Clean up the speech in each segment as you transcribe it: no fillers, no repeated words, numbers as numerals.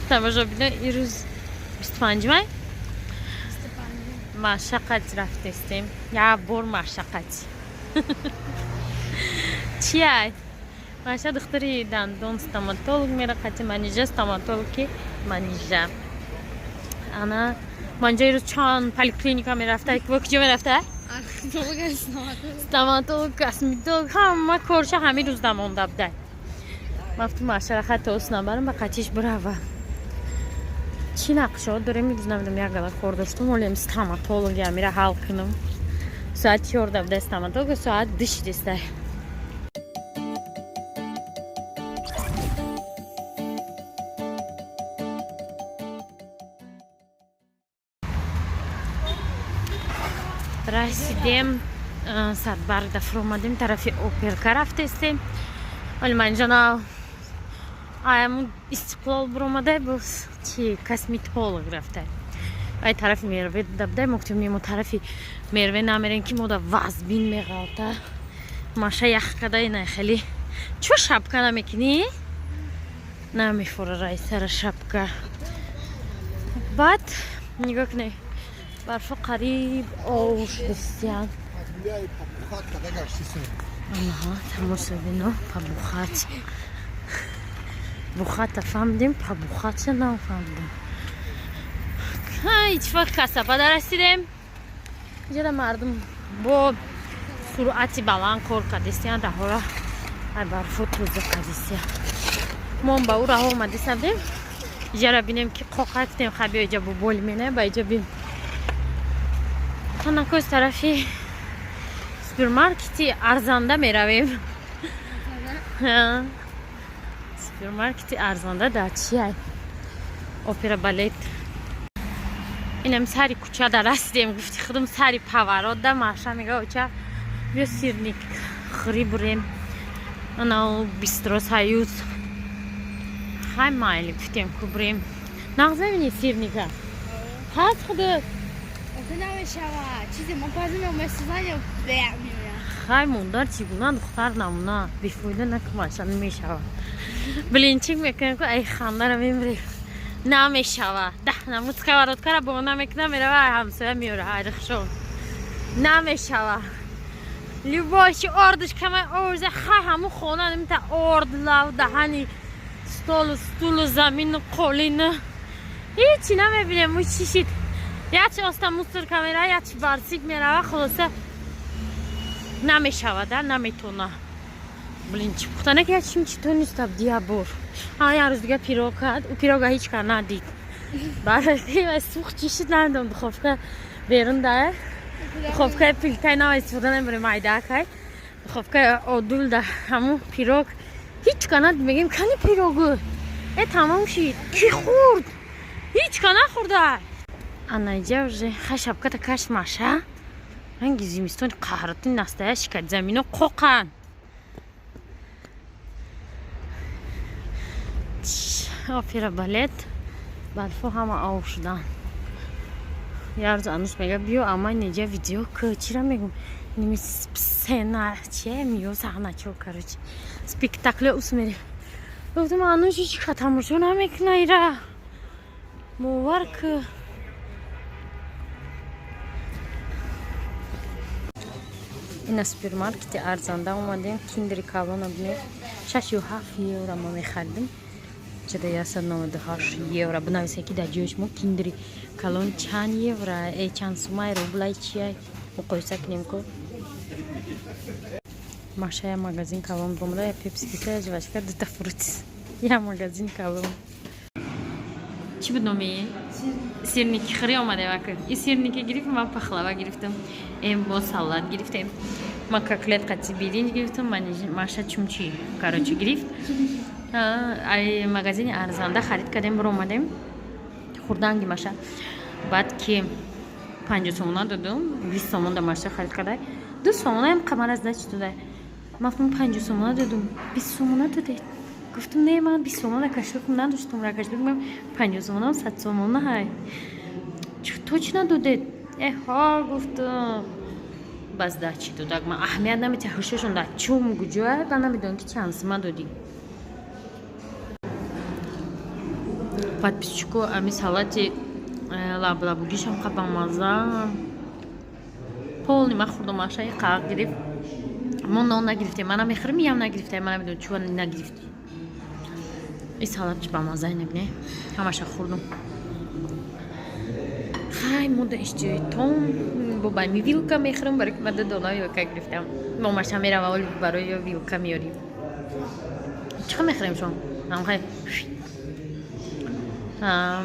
Тамошобино, ирӯз 25 май машаққат рафтестем. Як бор машаққат. Чиай? Маша духтари дандон стоматолог мера қати Манижа, стоматолог ки Манижа. Ана манҷа ирӯз чанд поликлиника мерафта, куҷо мерафта? Стоматолог, косметолог, ҳама корша ҳамин рӯз дамонда будай. Мафту машара хат ос набарам, ба қатиш бирава. Чӣ нақшаҳо дорем имрӯз, намедонам, як гала кор доштум, олем стоматологи амира ҳал кунам. Соат 4 буда стоматолог, соат 2 шидистай. Расидем, Садбарг фуромадем, тарафи Оперка рафтестем. Вале манҷона аяму Истиқлол буромада, боз чи косметолог рафта. Ай тарафи Мерве дабда, мо гуфтем, мо тарафи Мерве намерем, ки мода вазбин меғалта. Маша ях када, ина хеле. Чо шапка намекунӣ? Намефора рай сара шапка. Баъд нигоҳ кунед, барфо қариб ов шудастиян. Тамошобино, пабухат бухата фаҳмидем, пабухатша нафаҳмидем. Иттифоқи касаба расидем. Иҷода мардум бо суръати баланд кор кардистиян, раҳора ай барфо тоза кардистиян. Мом ба ӯ раҳо омадиста будем, иҷара бинем, ки қоқа кутем. Ха, биё, иҷа боболи мена ба иҷа бин. Танакоз тарафи супермаркети арзанда меравем. Супермаркети арзанда дар чиай? Опера балет. Инам сари кӯча да расидем, гуфти худум, сари поворот да. Маша мега: «Оча, биё, сирник хӯрӣ бурем, анау бистро Союз». Хай, майли, гуфтем, ку бурем. Нағз мебини сирника ҳаст худат? Намешавад. Чизе мо пазим месӯзан. Хай, мондар, чӣ гуна духтар намуна бефоида накумаша, намешава. Блинчик мекунем, ку ай хандара мемирем. Намешава, даҳ сковородкара бона мекуна, мерава, ай ҳамсоя меёра, айрихшон. Намешава, любой чи ордаш камай орза. Хай, ҳамун хона немита орд лав даҳани столу стулу замину қолину ҳичи намебинем. Ӯ чӣ шид? Ячи оста мусорка мерава, ячи барсик мерава. Хулоса, намешавада, наметона. Блинчик пухтана ки ячим чи тониста дия бур. А як рӯз дига пирог кард, ӯ пирога ҳеҷ кар надид. Барои сӯхт, чӣ шуд, намедонам. Духовка берун да, духовкаи плитаи нав истифода намебарем, майдаакай духовкаи одул да ҳамун пирог ҳеҷ ка надид. Мегем: «Кани пирогу?» Э, тамом шид, ки хӯрд? Ҳеҷ ка нахӯрда. Анаиҷа уже хай шапката каш, маша. Ранги зимистони қаҳратуни настоящий кард, замино қоқан. Опера балет барфо ҳама ов шудан. Як рӯз Ануш мега: «Биё, ама неҷа видео к чира». Мегум: «Ними сцена чие, миё саҳна чо, короче, спектакле ус мерем». Гуфтам: «Ануш ҳеҷ ка тамошо намекуна ира, бовар ку». Ина супермаркети арзанда омадем. Киндери калона бинед, 6,7 евро мо мехаридем, чада 198 евро. Бинависе, ки дар ҷои шумо киндери калон чанд евро, э, чанд сумай, рублай, чия, муқоиса кунем ку. Маша я магазин калон бомада, я пепси гирифта, я жвачка, дута фрутис. Я магазин калон чӣ буд номи? Сирники хӯрӣ омадем. Ака и сирники гирифт, ман пахлава гирифтам, эм бо салат гирифтем, ман коклет қати биринҷ гирифтам, маша чумчи, короче, гирифт. Ай магазини арзанда харид кардем, биромадем хурданги маша. Баъд ки 50 сомона додум, 20 сомон да маша харид кардай, 2 сомонаям қамар аз дачи додай. Ман гуфтам: «50 сомона додум, 20 сомона додед». Гуфтам: «Не, ман 20 сомона кошелёкам надоштум, кошелёкам 50 сомона, 100 сомона ҳай, точно додед». Эҳо, гуфтум, бас дачи додак, ман аҳамият наметиҳ, ҳушошон да чум гуҷоя, ба намедонам, ки чанд сума додӣ. Подписчико, ами салати лаблабугишам қа бамаза. Полный ма хӯрдум, ашаи қақ гирифт. Мо нон нагирифтем, мана мехӯрем, ям нагирифтем, мана намедонам чува нагирифтӣ. И салат чи бамаза, набине, ҳамаша хӯрдум. Хай, мода иштиёи том бо байми вилка мехӯрам, барои ки ма ду дона вилка гирифтам. Момаша мерава, оли барои ё вилка меёрим. Чӣ хел мехӯрем шумо? Ҳамхай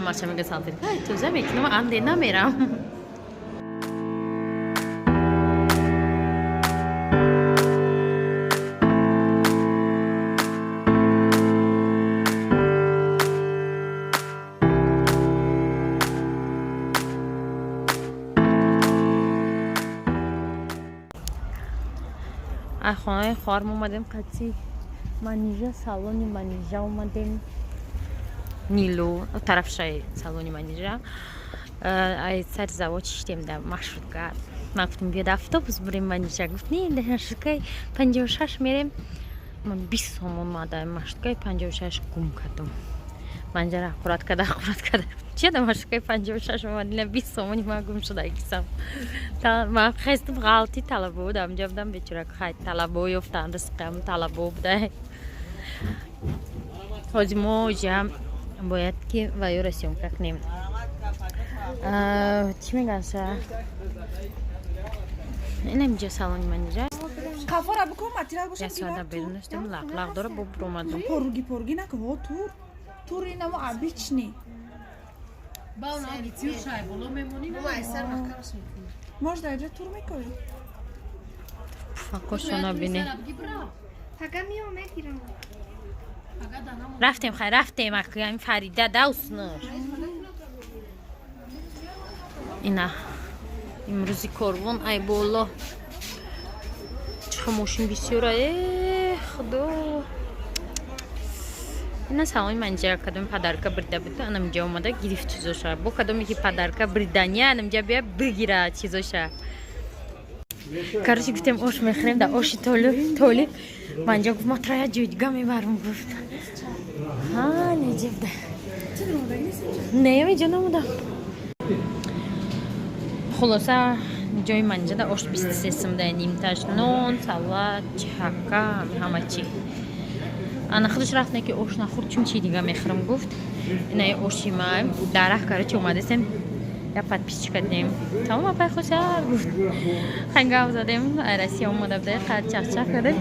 маша мега, салфетка тоза мекунам, анде намерам. Аз хонаи хоҳарм омадем, қатъи Манижа, салони Манижа омадем. Нилу тарафшаи салони Манижа. Ай сари завод шиштем дар маршрутка. Ман гуфтам, биёд, автобус бурем. Манижа гуфт, не, дар маршруткаи 56 мерем. Ман 20 сомон ма дар маршруткаи 56 гум кардам. Манижара аккурат карда, аккурат карда, чия дар маршруткаи 56 омадина, 20 сомони ман гум шуда гисам. Ман хестам, ғалти талабо будам, ҷа будам, бечора. Хай, талабо ёфтан, ризқам талабо буда. Ҳози мо ҷа бояд ки ваёра съёмка кунем. Чӣ мегӯянд, инам ҷа салони Манижа. Қафора бикун, материал бошад. Як соата берун доштем, лақ-лақ дора, бо буромадум. Поруги поруги нака, ҳо, тур тур, инамо обычный. Ба она тир шай боло мемонӣ. Может, дар ҷо тур мекунӣ? Пуфакошона бине. Пага миём, мегирам. Рафтем, хай, рафтем. Аками Фарида дауснур. Ина имрӯзи корвон, ай боло, чӣ мошин бисёра, э худо. Ина салони Манҷа, кадоми подарка брида буд, анамҷа омада гирифт чизоша. Бо кадоме ки подарка бридания, анамҷа бия, бигира чизоша. Короче, гуфтем, ош мехӯрем, да оши толиб. Манҷа гуфт, ма тра як ҷои дига мебарам, гуфт. Ҳа, неҷибда не, иҷо намудам. Хулоса, ҷои Манҷада ош 23 сум да, нимташ нон, салат, чака, ҳама чӣ. Ана худаш рафт, не ки ош нахӯрд, чун чи дига мехӯрам гуфт. Инаи оши ма дарах. Короче, омадастем, я подписчика дидем. Тамом, апай, хушҳал гуфт. Хай, гап задем, Россия омада буда, қад чахчах кардем,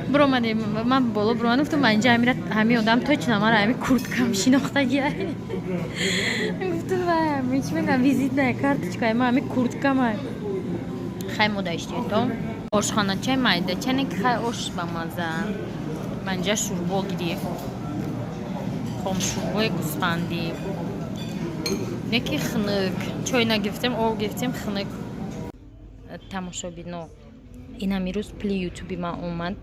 биромадем. Ман боло биромадам, гуфтам, манҷа ҳамира, ҳами одам точно мара ҳами курткам шинохтагия. Гуфтам, вай, чӣ мегӯям, визитная карточка ма ҳами курткама. Хай, мо даштем то ошхоначаи майда чане ки, хай, ош ба маза. Манҷа шӯрбо гирифт, хом шӯрбои гӯсфандӣ, неки хунук. Чой нагирифтем, об гирифтем, хунук. Тамошобино, инам ирӯз пули ютуби ман омад.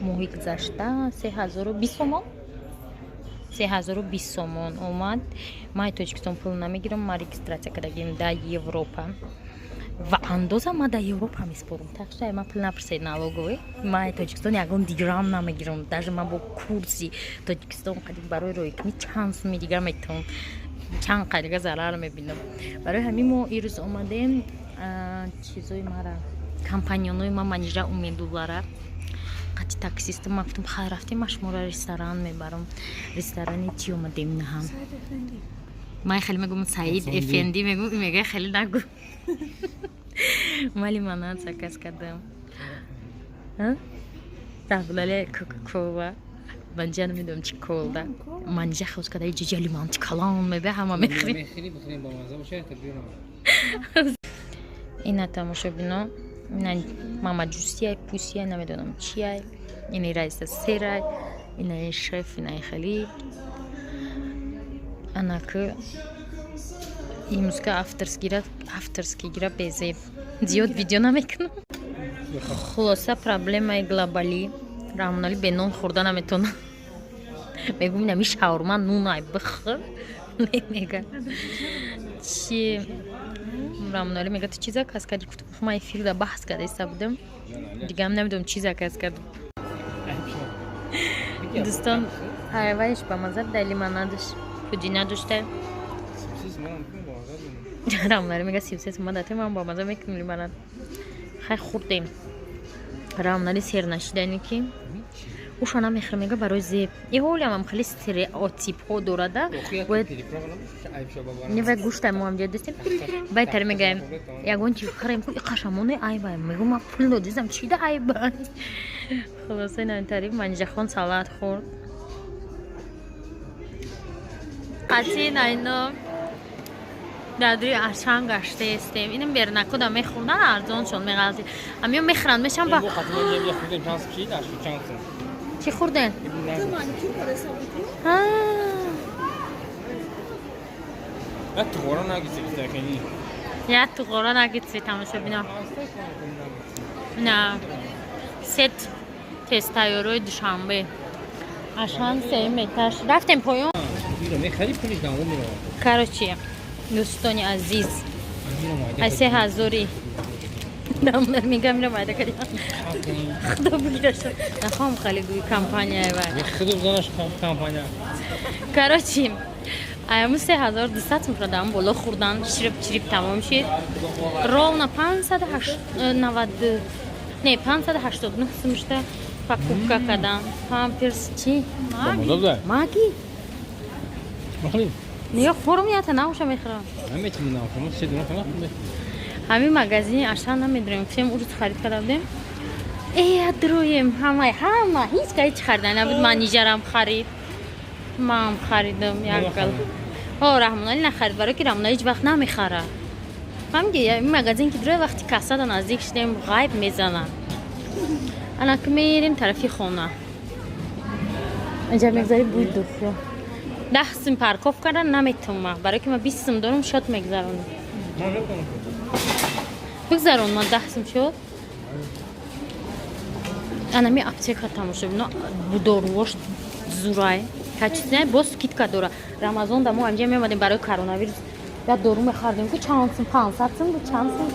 Моҳи гузашта 3020 сомон, 3020 сомон омад. Ман Тоҷикистон пул намегирам, ман регистрация кардагим дар Европа ва андоза ман дар Европа меспорам. Так что ман пул напурсед, налоговый. Ман Тоҷикистон ягон дирам намегирам. Даже ман бо курси Тоҷикистон қадим барои рӯйкунӣ чанд суми дигар метавон, чанд қадига зарар мебинам. Барои ҳамин мо ирӯз омадем, чизои мара, компаньонои ма, Манижа Умедуллара қати таксиста. Ман гуфтам, хай, рафтем, ман шуморо ресторан мебарам. Ресторани чи омадем наҳам? Ман хеле мегӯм, Саид Эфенди мегӯм, мега, хеле нагӯ. Ма лимонад заказ кардам, раҳбулале Кока-Кола. Манҷа намедонам чи колда. Манҷа хос карда, ҷиҷа лимонад калон мебе, ҳама мехӯрем. Ина, тамошобино, ина мамаҷусияй, пусияй, намедонам чияй. Ини раиса серай, инаи шеф, инаи хели анаки. Имрӯзка авторский гира, безеб зиёд видео намекунам. Хулоса, проблемаи глобалӣ: Раҳмонали бе нон хӯрда наметавонам. Мегӯм, инами шаурма нунай, бихӯр. Мега, чи? Раҳмонали мега, ту чи заказ кардӣ? Гуфтам, ман эфирда баҳс карда иста будам, дигаам намедонам чи заказ кардам. Дӯстон, айваиш ба маза дар лимонадаш пудина дошта. Рамлари мега 33 сум дате, ман ба маза мекунем лимонад. Хай, хӯрдем. Рамлари сер нашидани ки уша намехӯрам, мега барои зеб. И ҳолиам хеле стереотипҳо дорада. Бояд не, вай гӯшта мо ҳамҷа дастем. Вай тари мегаем, ягон чи хӯрем ку, иқашамоне айба. Мегӯм, ма пул додизам, чи да айба? Хулоса, ин тари Манижахон салат хӯрд. Қатъи найно дар дуи Ашан гаштаестем. Инам бернакуда мехӯрдан, арзоншон меғалти. Амиё мехӯранд, мешам ба чӣ хӯрден? Ту маникюр карда? А. Туғора нагиси хеле. Я туғора нагитси, тамошобино. На сет тезтайёрои Душанбе. Ашан сеюм этаж. Рафтем поён. Мехари, пулиш давом меравад. Короче, дӯстони азиз, аз 3000-и дамлар мегам, мира майда кардем. Худо бигираша. Нахоҳам хеле гӯи компания вай. Худо бизанаш компания. Короче, аяму 3200 сум шудам, боло хӯрдан, ширип чирип тамом шид. Ровно 590, не, 589 сум шуда покупка кардам. Памперс чи? Бамаза. Маги? Махли. Не, хӯрм, ята наоша мехӯрам. Наметавонам, наоша, се дона хона. Ҳамин магазини Ашан намедонем, ксем урӯз харид карда будем. Э, дроем, ҳама ҳама ҳеҷ ка ҳеҷ харида набуд. Манижарам харид, ман харидам як гал. О, Раҳмоналӣ нахарид, барои ки Раҳмоналӣ ҳеҷ вақт намехарад. Фаҳмиди, ин магазин ки дроя, вақти кассада наздик шудем, ғайб мезанад. Ана ки мерем тарафи хона. Инҷа мегзари бӯи духро. 10 сум парков кардан наметавонам, барои ки ман 20 сум дорам, шот мегзаронам. Бигзарон, ман 10 сум шуд. Анами аптека, тамошо бино, доруош зурай, качественный, боз скидка дора. Рамазон да мо анҷа меомадем, барои коронавирус як дору мехардем ку, чанд сум, 500 сум буд, чанд сум,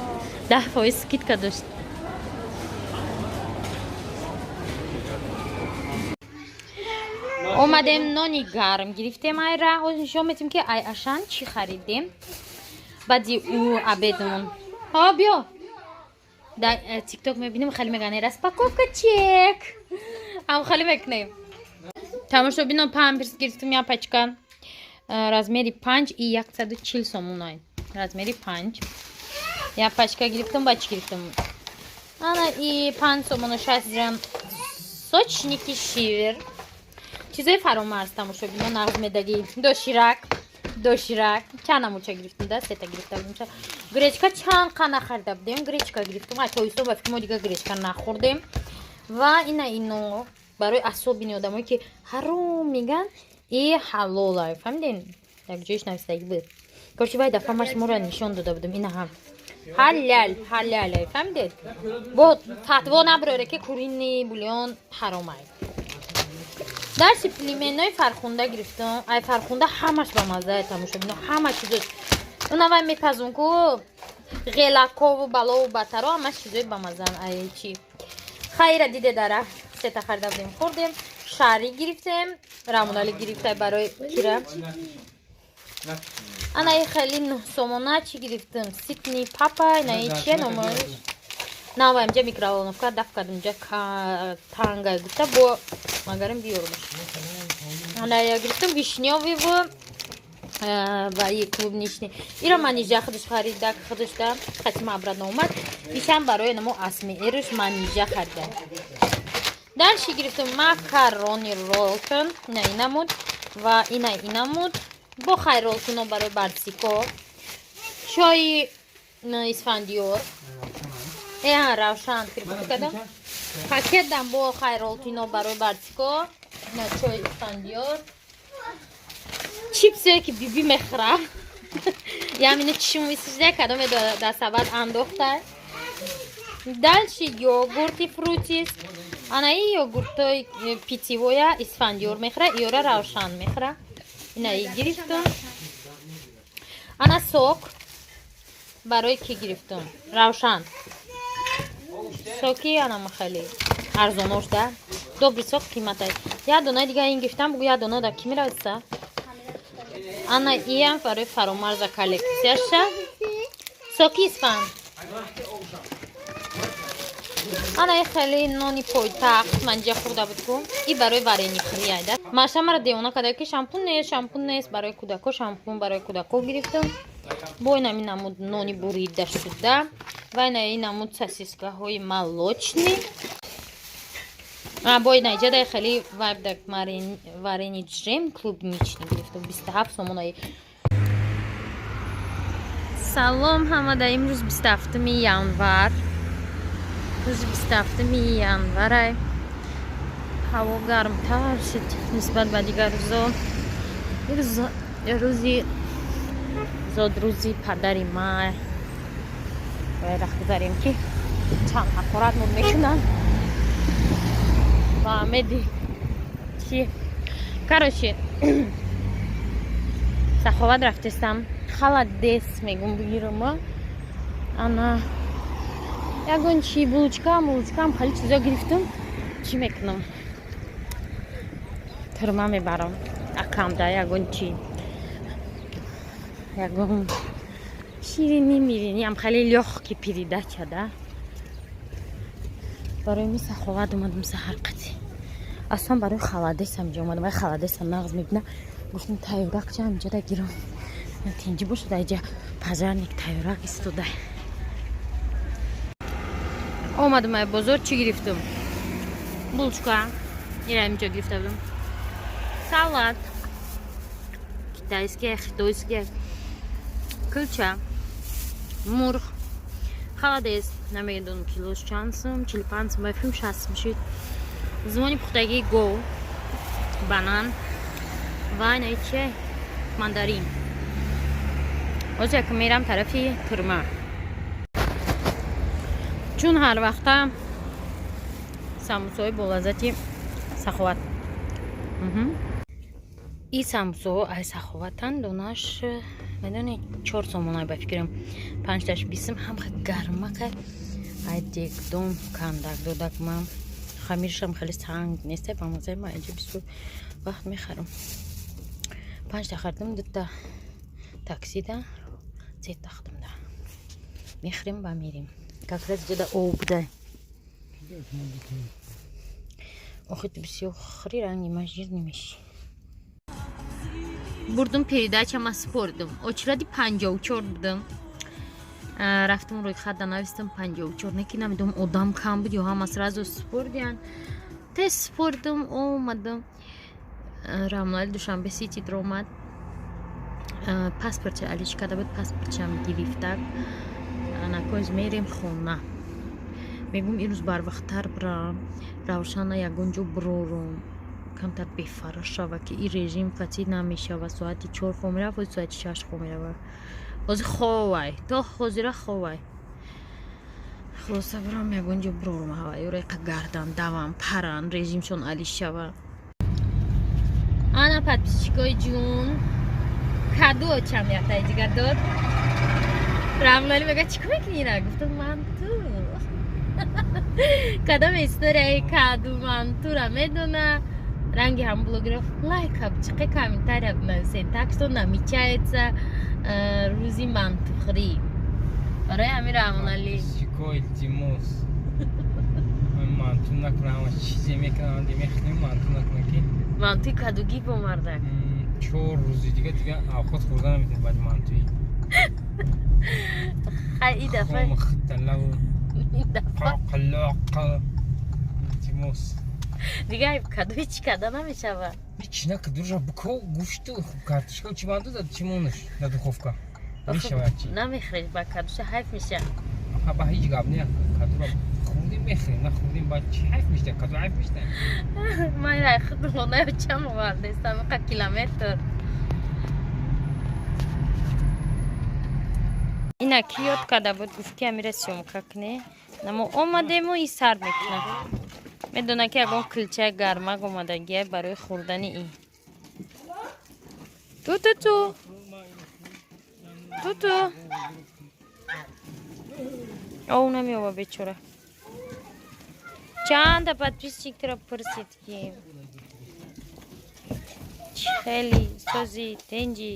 10% скидка дошт. Омадем, нони гарм гирифтем. Айра ҳозир нишон метем, ки ай Ашан чӣ харидем. Баъди ӯ обедмон. Ҳо, биё, дар Тикток мебинем, хеле мегӯянд распаковка чек, ҳам хеле мекунем. Тамошобино, памперс гирифтем, як пачка. Размери 5 и 140 сомонай. Размери 5, як пачка гирифтам. Ба чӣ гирифтам? Ана и 5 сомону 60 грамм сочники Шивер. Чизои фаромарз, тамошобино, нағз медагӣ. Доширак, доширак чанд намуча гирифтем, да сета гирифта будем. Гречка чанд қа нахарида будем, гречка гирифтем. Ай тоистон ба фикр мо дига гречка нахӯрдем. Ва ина ино барои асобини одамое ки ҳаром меган, и ҳалола, фаҳмидем, як ҷоиш нависдагӣ буд. Короче, вай дафъа ма шуморо нишон дода будем, ина ҳам ҳалал, ҳалал, фаҳмидед. Бо фатво наброре ки куриный бульон ҳаромай. Дарси пельменои Фархунда гирифтам. Ай Фархунда ҳамаш ба маззае, тамошобино, ҳама чизош. Уна вай мепазун ку, ғелакову балову батаро, ҳамаш чизои ба маззаан. Ай чи хайра диде, дара сета харида будем, хӯрдем. Шари гирифтем, Рамонали гирифта барои кира. Анаи хеле 9 сомона чӣ гирифтам? Ситни папа, инаи чия номаш? На, вай инҷа микроволновка даф кардем, инҷа тангай гуфта, бо магарем биёрмаш. Ана я гирифтам вишнёвый ву ва и клубничный. Иро Манижа худаш харида, худашда хатима обратно омад. Ишам барои намо асми эрш Манижа харида. Дальше гирифтам макарони Ролтон, ина инамуд ва ина инамуд. Бо хай Ролтоно барои барсико. Чои Исфандиёр. Э, Равшан прикупи кардам. Пакетам бо хай Ролтино барои барсико. Ина чои Исфандиёр. Чипсое ки биби мехӯра. Ямина чишм висижда, кадоме дар сабад андохта. Дальше йогурти Фрутис. Ана и йогуртои питьевоя Исфандиёр мехӯра, иёра Равшан мехӯра. Ина и гирифтам. Ана сок барои ки гирифтам? Равшан. Соки ана махали арзонош да. Добрый сок қиматай. Як дона дига ин гирифтам, бугу як дона да ки мираса? Ана иам барои Фаромарза коллексияша. Соки Исфанд. Ана и хеле нони пойтахт манҷа хӯрда буд ку. И барои вареникхӯрӣ айда. Маша мара девона карда ки шампун нест, шампун нест, барои кӯдако шампун барои кӯдако гирифтам. Бо ин ҳамин намуд нони бурида шуда ва ина ин намуд сосискаҳои молочный. Бо ина иҷадай хеле вайбдак варени джем клубничный гирифтам 27 сомонаи. Салом ҳамада, имрӯз 27 январ. Рӯзи 27 январай. Ҳаво гармтар шуд нисбат ба дигар рӯзо. Рӯзи зодрӯзи падари ман. Бояд вақт гузарем ки чанд ҳақорат мон мекунанд. Ва меди чи короче Саховат рафтестам. Халадес мегум бигирам. Ана ягон чи булочка, булочкам хеле чизо гирифтам. Чӣ мекунам? Тирма мебарам. Акамда ягон чи. Ягон ширинӣ миринӣ ам хеле лёгкий передача да. Барои ми Саховат омадам саҳар қатӣ. Аслан барои халадес ҳамҷа омадам. Вай халадесам нағз мебина. Гуфтам тайёрак ча ҳамҷада гирам. Тинҷи бошад айҷа пожарник тайёрак истода. Омадам ай бозор, чӣ гирифтам? Булочка. Ира ҳамҷа гирифта будам. Салат. Китайский, хитойский. Кулча. Мурғ. Халадес. Намедонам килош чанд сум, 45 сум, ба филм 60 сум шуд. Зимони пухтагии гов, банан ва инаи чи мандарин. Ҳозир як мерам тарафи турма. Чун ҳар вақта самбусаҳои болаззати Саховат. И самбусаҳо ай Саховатан, донаш медонед 4 сомонай ба фикрам. 5таш 20 ҳам гармака ай дегдон кандак додак ман. Хамиршам хеле санг нест, ба мазаи ман инҷа бисёр вақт мехарам. 5та харидам, 2та таксида, 3та худамда. Мехӯрем ба мерем. Как раз иҷода об буда. Охи ту бисёр хӯри ранги ман жир намешӣ. Бурдум передача ма спордум. Очереди 54 будам. Рафтам рӯи хатда навистам 54. Не ки намедонам одам кам буд ё ҳама сразу спордиян. Тез спордум, омадам. Рамлали Душанбе Сити даромад. Паспортча алиш карда буд, паспортчам гирифтак. Накоз мерем хона. Мегум ирӯз барвақттар бирам, Равшана ягон ҷо бирорум. Камтар бефара шава ки ин режим қатъӣ намешава. Соати 4 хоб мерава, ҳозир соати 6 хоб мерава. Ҳозир ховай, то ҳозира ховай. Хулоса бирам ягон ҷо бирорум ҳава, ёра яқа гардан, давам, паран, режимшон алиш шава. Ана подписчикои ҷун, каду очам яктаи дигар дод. Рамлали мега чӣ кор мекунӣ ира? Гуфтам манту. Кадом историяи каду мантура медона? Ранги ҳам блогеров лайка чиқе комментария бинависед. Так что намечается рӯзи мантухӯрӣ. Барои ҳамин Рамлали. Подписчико илтимос. Манту накунам, чизе мекунам, мехӯрем манту накунам ки. Мантуи кадугӣ бо мардак. 4 рӯзи дига дига авқот хӯрда наметавонем баъди мантуи. Хай и дафъа. Хом, Ин дафъа. Қоқлоқ. Илтимос. Дига кадуи чӣ карда намешава? Ҳеч на кадуша буко гӯшту картошка чӣ манту дад чӣ монаш дар духовка. Мешавад чӣ? Намехӯред ба кадуша ҳайф меша. Ха ба ҳеҷ гап не. Кадура хӯрдем мехӯрем, нахӯрдем баъд чӣ ҳайф мешта? Каду ҳайф мешта? Ман рай худ хонаи чам овардестам қа километр. Ина ки ёд карда буд, гуфт ки амира съёмка кунӣ. Намо омадему и сар мекунам. Медона ки ягон кулчаи гармак омадагия барои хӯрдани и. Ту ту ту. Ту ту. Оу намеёба бечора. Чанда подписчик тра пурсид ки Чӣ хели сӯзи тенҷи.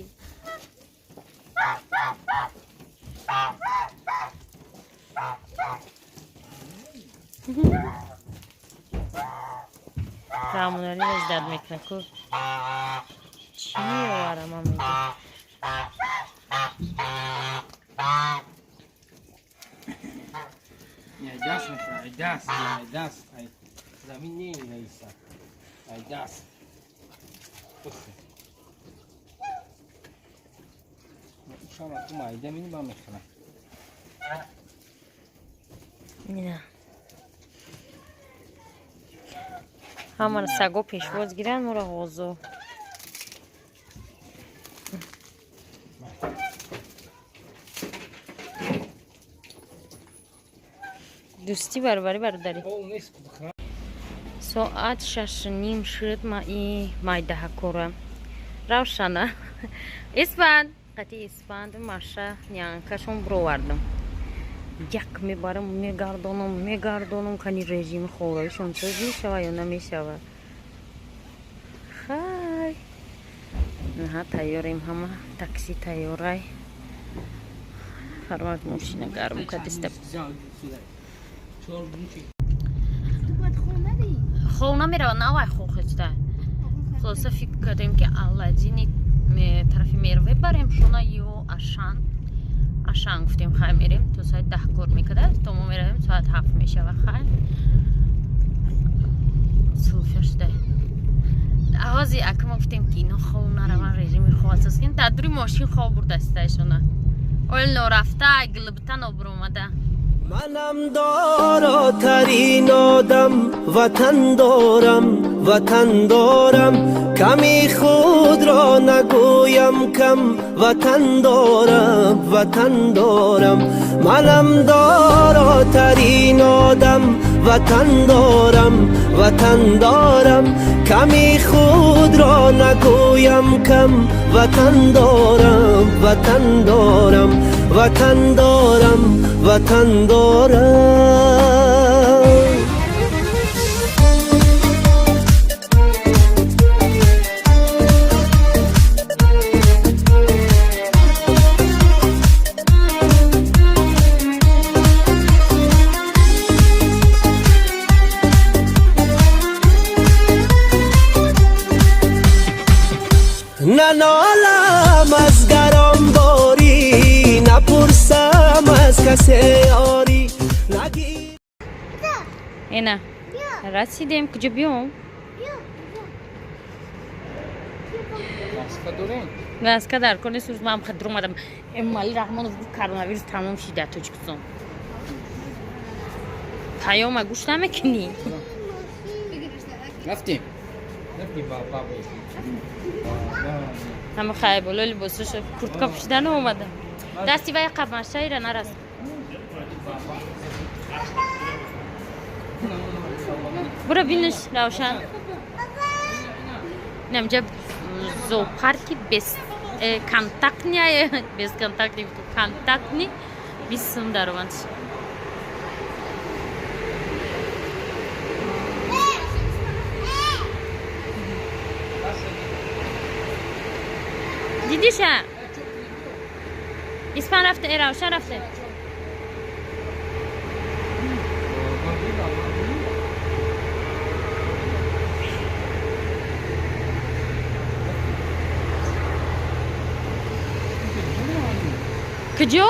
Раҳмоналӣ ждать мекунад ку. Чӣ меоварам ман мегӯям. Даст мекунад, ай даст, ай даст, ай замин намеиста. Ай даст. Шама ту майда мини ба мехӯрам. Ина. Ҳамаро саго пешвоз гиранд, моро ғозо. Дӯстӣ баробари бародарӣ. Соат 6:30 шуд, ма и майдаҳакора. Равшана. Испанд. Қати испанд маша нянкашон бировардам. Як мебарам, мегардонам, мегардонам, кани режими хӯрокишон соз мешава ё намешава. Хай. Наҳа тайёрем ҳама, такси тайёрай. Фармад мошина гарм кардиста. Хов намерава, навай хов хеста. Хулоса фикр кардем ки Аладдини тарафи Мерве барем шона ё Ашан. Ашан гуфтем хай мерем то соати 10 кор мекарда, то мо меравем соат 7 мешава хай. Сулфя шуда. Авази ака мо гуфтем ки ино хов нараван, режими хов асос кунем. Дар дури мошин хов бурдастаи шона. Ойл норафта, гилбта нобуромада. Манам доротарин одам, ватан дорам, ватан дорам, ками худро нагӯям кам, ватан дорам, ватан дорам, манам доротарин одам, ватан дорам, ватан дорам, ками худро нагӯям кам, ватан дорам, ватан дорам, ватан дорам, ватан дорам. Нанолам аз гаронборӣ, напурсам аз касе ёрӣ. Ина расидем, куҷо биём? Маска дорем? Маска дар кор нест, ман хадр омадам. Эмомалӣ Раҳмонов гуфт коронавирус тамом шид дар Тоҷикистон. Паёма гӯш намекунӣ? Рафтем. Рафтем ба баба. Ҳама хай боло либосашо куртка пӯшида наомада. Дасти вай қабмашаира нарас. Бура биниш Равшан. Инамҷа зоопарки без контактни, без контактни, контактни 20 сум даромад. Дидиша? Испан рафте, Равшан рафте. Куҷо?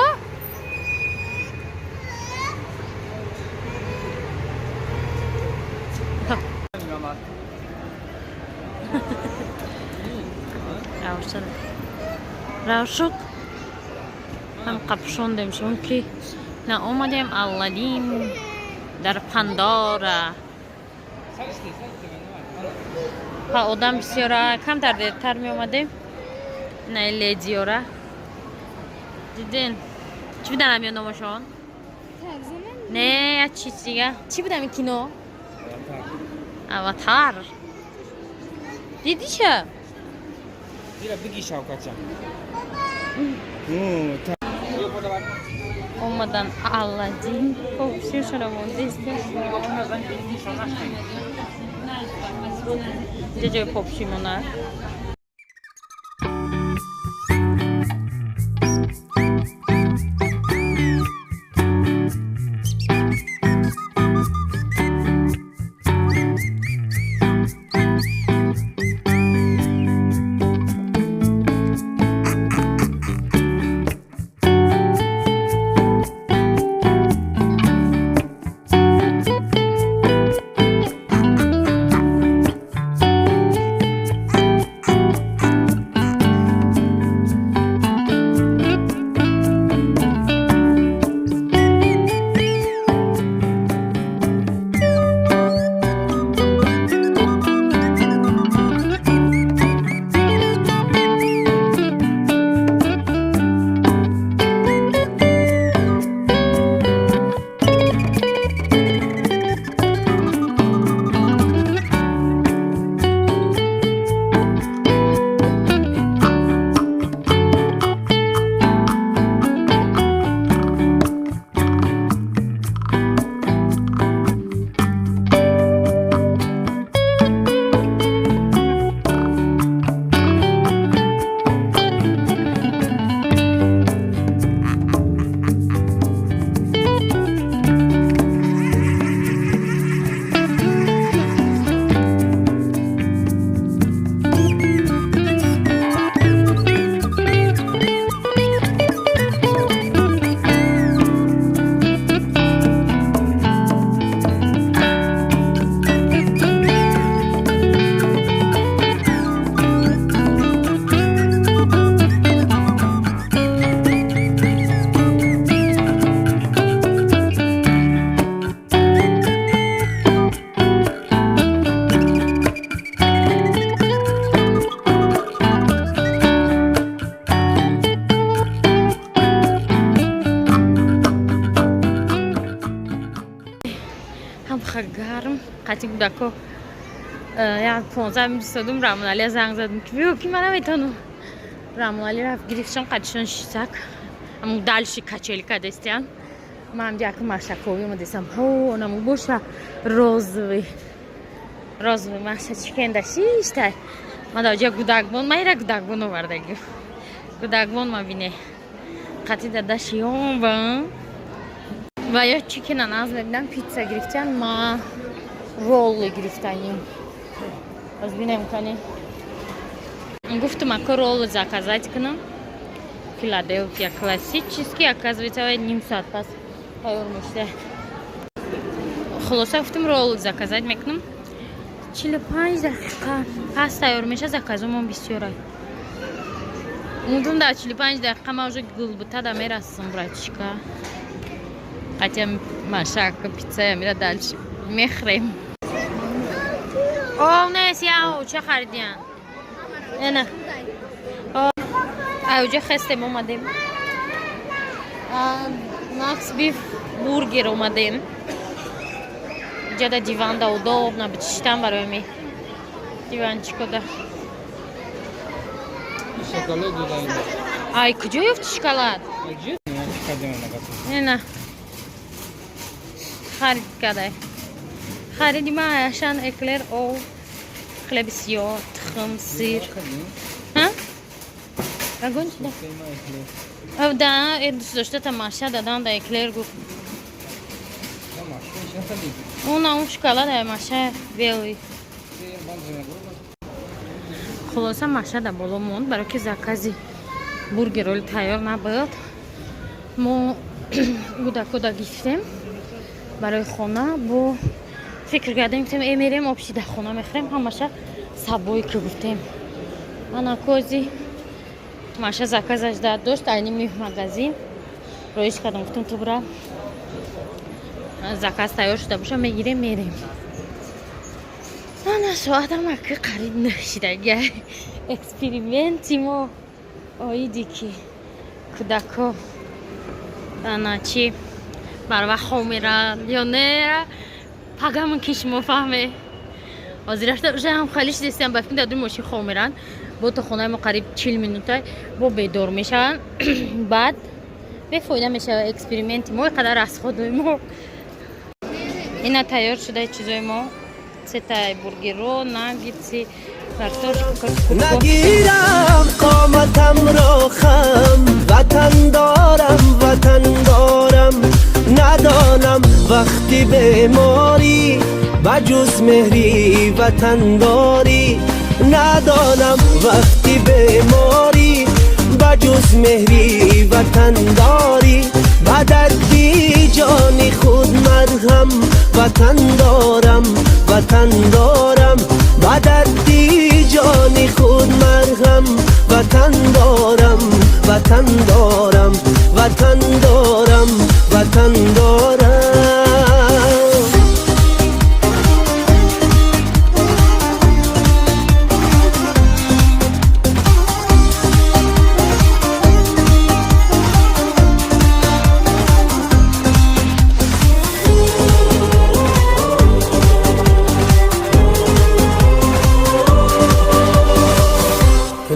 Равшан. Равшук. Ҳам қапшондем шон ки наомадем Алладин дар Пандора. Ҳа одам бисёра, камтар дертар меомадем. На ледиёра. Дидин? Чӣ будан ҳамё номошон? Не, як чиз дига. Чӣ будам ин кино? Аватар. Дидиша? Бира биги Шавкатҷан. Омадан Алладин. Хоб, сиршона мондеста. Ҷа ҷои попши монад. Қати кӯдако як 15 минут истодум, Рамоналия занг задум, ки биё, ки ман наметонам. Рамоналӣ рафт, гирифтшон, қадишон шитак. Аму дальше качели кадестиян. Ман ҳамҷа ака машаковӣ омадесам. Ҳо, наму боша розовый. Розовый маша чикенда шиштай. Ма даҷа гудакбон, ма ира гудакбон овардаги. Гудакбон ма бине. Қати дадашиён ба. Ва ё чикена наз мебинам, пицца гирифтян, ма роллы гирифтаним. Аз бинем кани. Гуфтум, ака роллы заказать кунам. Филаделфия классический, оказывается, вай ним соат пас тайёр мешуда. Хулоса, гуфтум, ролл заказать мекунам. 45 дақиқа пас тайёр меша, заказумон бисёра. Мудум дар 45 дақиқа ма уже гулбутада мерасам, братишка. Хотя машака пицца мира дальше мехрем. О, нес яо, ча харидиян? Ена. Ай, уҷа хестем, омадем. Макс Биф Бургер омадем. Иҷада диванда удобно бичиштан барои ми. Диванчикода. Шоколад додаем. Ай, куҷо ёфти шоколад? Ена. Харид кадай. Хариди ма ашан эклер о хлеби сиёҳ, тухм, сир. Ҳа? Ягон чи да? Да, э дӯст дошта тамаша дадан да эклер гуфт. Уна он шоколад ай маша белый. Хулоса, маша да боло монд, барои ки закази бургероли тайёр набуд. Мо гудакода гирифтем барои хона, бо фикр кардем, гуфтем, э мерем общий да хона мехӯрем, ҳамаша сабое ки гуфтем. Ана кози маша заказаш дад дошт, айни ми магазин роиш кардам, гуфтем, ту бира, заказ тайёр шуда боша, мегирем, мерем. Ана соатам аки қариб нашидага. Эксперименти мо оиди ки кӯдако ана чи барвақт хоб меранд ё не, пага мумкин шумо фаҳме. Ҳозир рафта уже ҳам хали шидестиам, ба фикр дар дуи мошин хоб меранд. Бо то хонаи мо қариб 40 минута бо бедор мешаванд, баъд бефоида мешавад эксперименти мо, қадар расходои мо. Ина тайёр шудаи чизои мо: сетай бургеро, наггетси, картошка. Нагирам қоматамро хам, ватан дорам, ватан дорам. Надонам вақти беморӣ ба ҷуз меҳри ватандорӣ, надонам вақти беморӣ ба ҷуз меҳри ватандорӣ. Ба дарди ҷони худ марҳам, ватан дорам, ватан дорам. Ба дарди ҷони худ марҳам, ватан дорам, ватан дорам, ватан дорам, ватан дорам.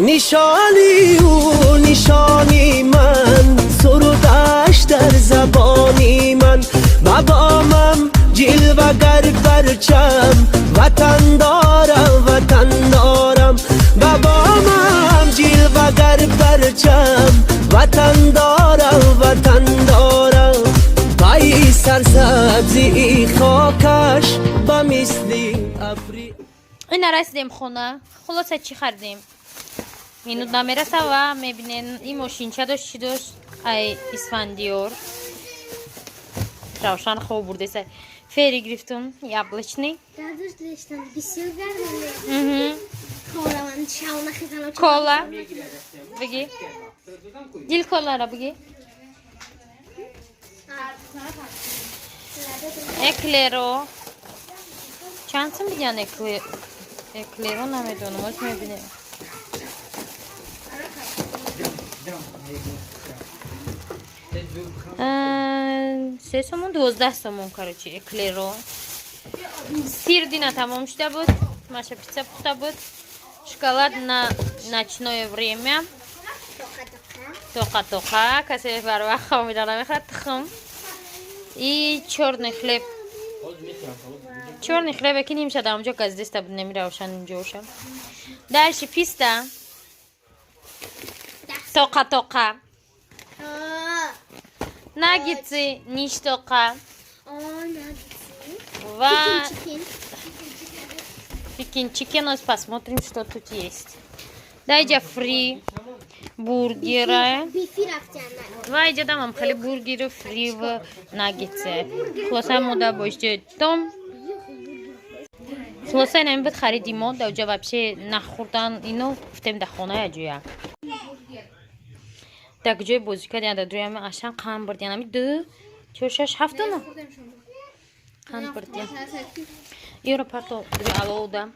Нишони ӯ нишони ман, сурудаш дар забони ман. Ба бомам ҷилвагар парчам, ватан дорам, ватан дорам. Ба бомам ҷилвагар парчам, ватан дорам, ватан дорам. Пайи сарсабзии хокаш ба мисли абри. Ина расидем хона. Хулоса, чӣ харидем, минут намераса ва мебинен. Ин мошинча дошт, чӣ дошт, ай Исфандиёр Равшан хоб бурдеса. Фери гирифтум, яблочный. Дадуш доштам бисёр гармаме. Кола ман шав нахизанам. Кола биги, дил колара биги, эклеро чанд сум бидиян? Эклеро намедонам, оз мебинем. 3 сомон, 12 сомон, короче, эклеро. Сир дина тамом шуда буд. Маша пицца пухта буд. Шоколад на ночное время. Тоқа тоқа. Касе бар вақт хобида намехӯрад. Тухм. И чёрный хлеб. Чёрный хлеб ки нимша дар онҷо газдеста буд, намира ошан инҷо оша. Дальше писта. Тоқа тоқа. Наггетсы, ништоқа. Ва Пекин chicken. Ось посмотрим, что тут есть. Даиҷа фри, бургера. Ва иҷа дамам хеле бургеру, фри ва наггетсе. Хулоса, мода бошҷо том. Хулоса, инами буд хариди мо. Даҷа вообще нахӯрдан ино гуфтем, да хона яҷоя. Дар ҷои бозӣ кардем, дар ҷои ашан қанд бурдем. Ами ду, чор, шаш, ҳафтона қанд бурдем. Иро парто дури алоуда.